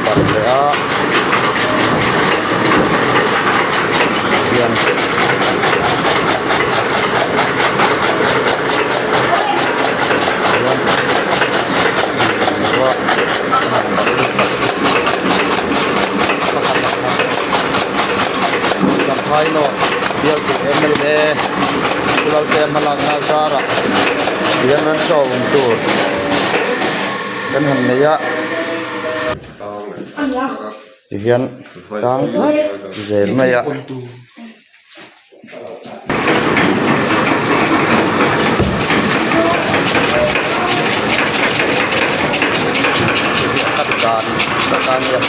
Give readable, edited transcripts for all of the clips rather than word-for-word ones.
barh leh a hian Champhai North bialtu mla Pu Laltea hmalakna zarah hian an show awm tur kan han nei a tihian tang tlat zel mai a. Dan tak a nia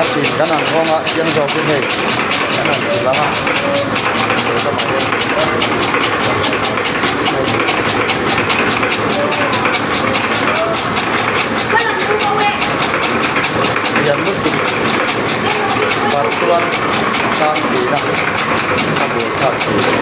a chin kan ang nghawng a chiang zawk in hei kan han ti lang a he lamah hian lian lutuk barh chuan tlang thin a a buaithlak thin.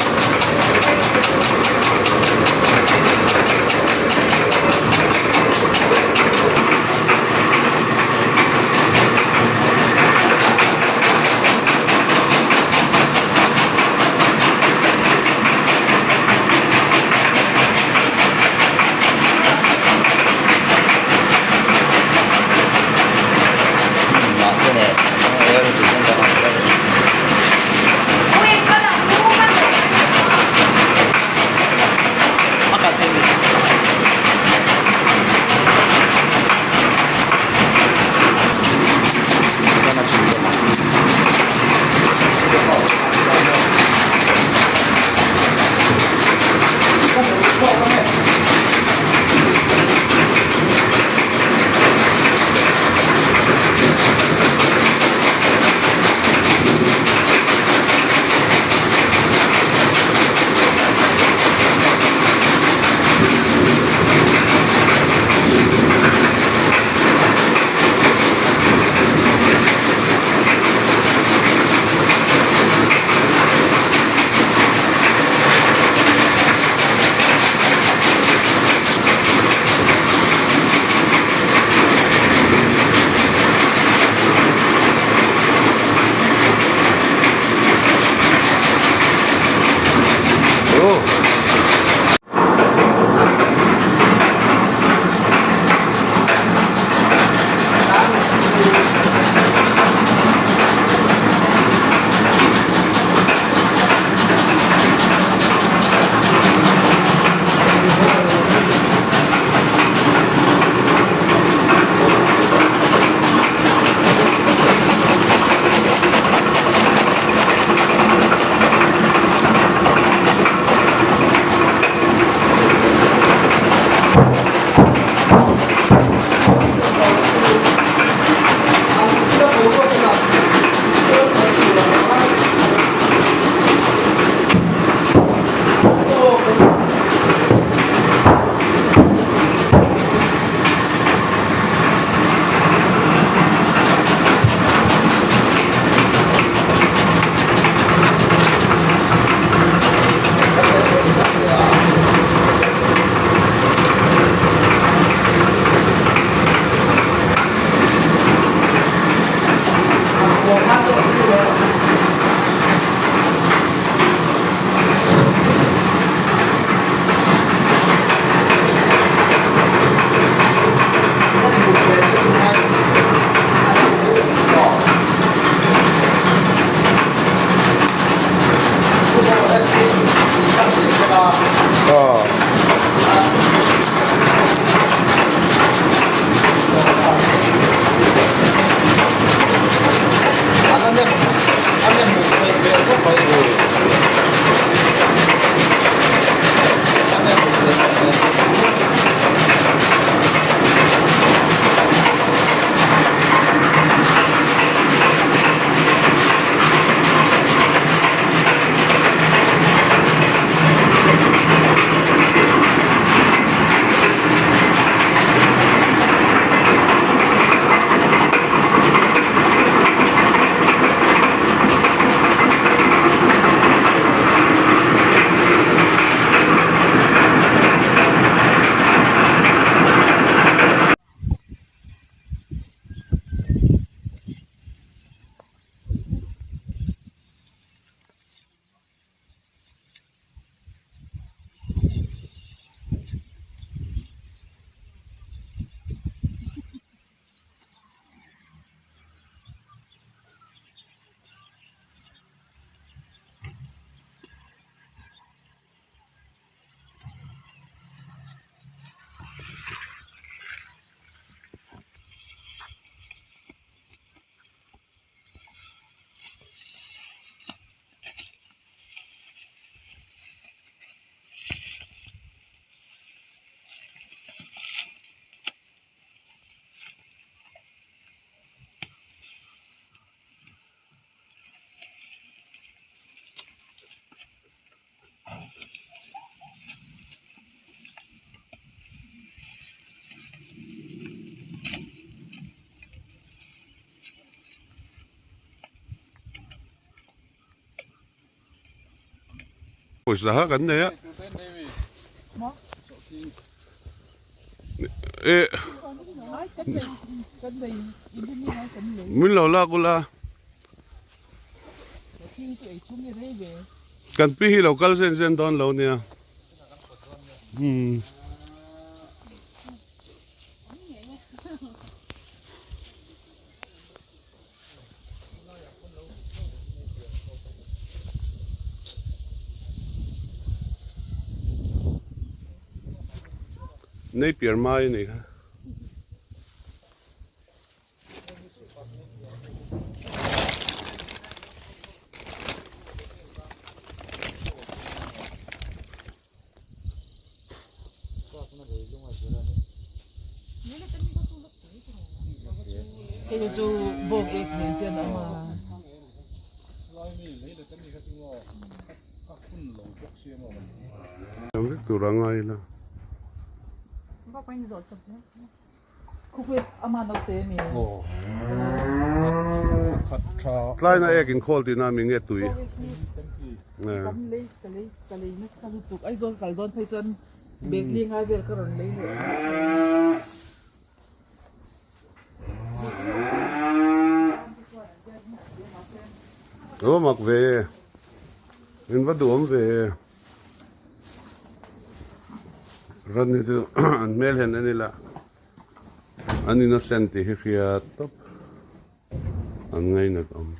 Pawisa kha kan nei a. Eh. Min lo lak ula. Kan pi hi lo kal zen zen dawn lo nia. Hmm. Nei piar mai a ni kha. Hei chu bawk ek nen te an awm a. Vek tur a ngai ila. Tlaina ek inkhawl tihna mi nge tui? Aw mak ve e, in va duhawm ve e. Ran hi chu an hmel hian en ila an innocent tih hi hria tawp an ngainat awm.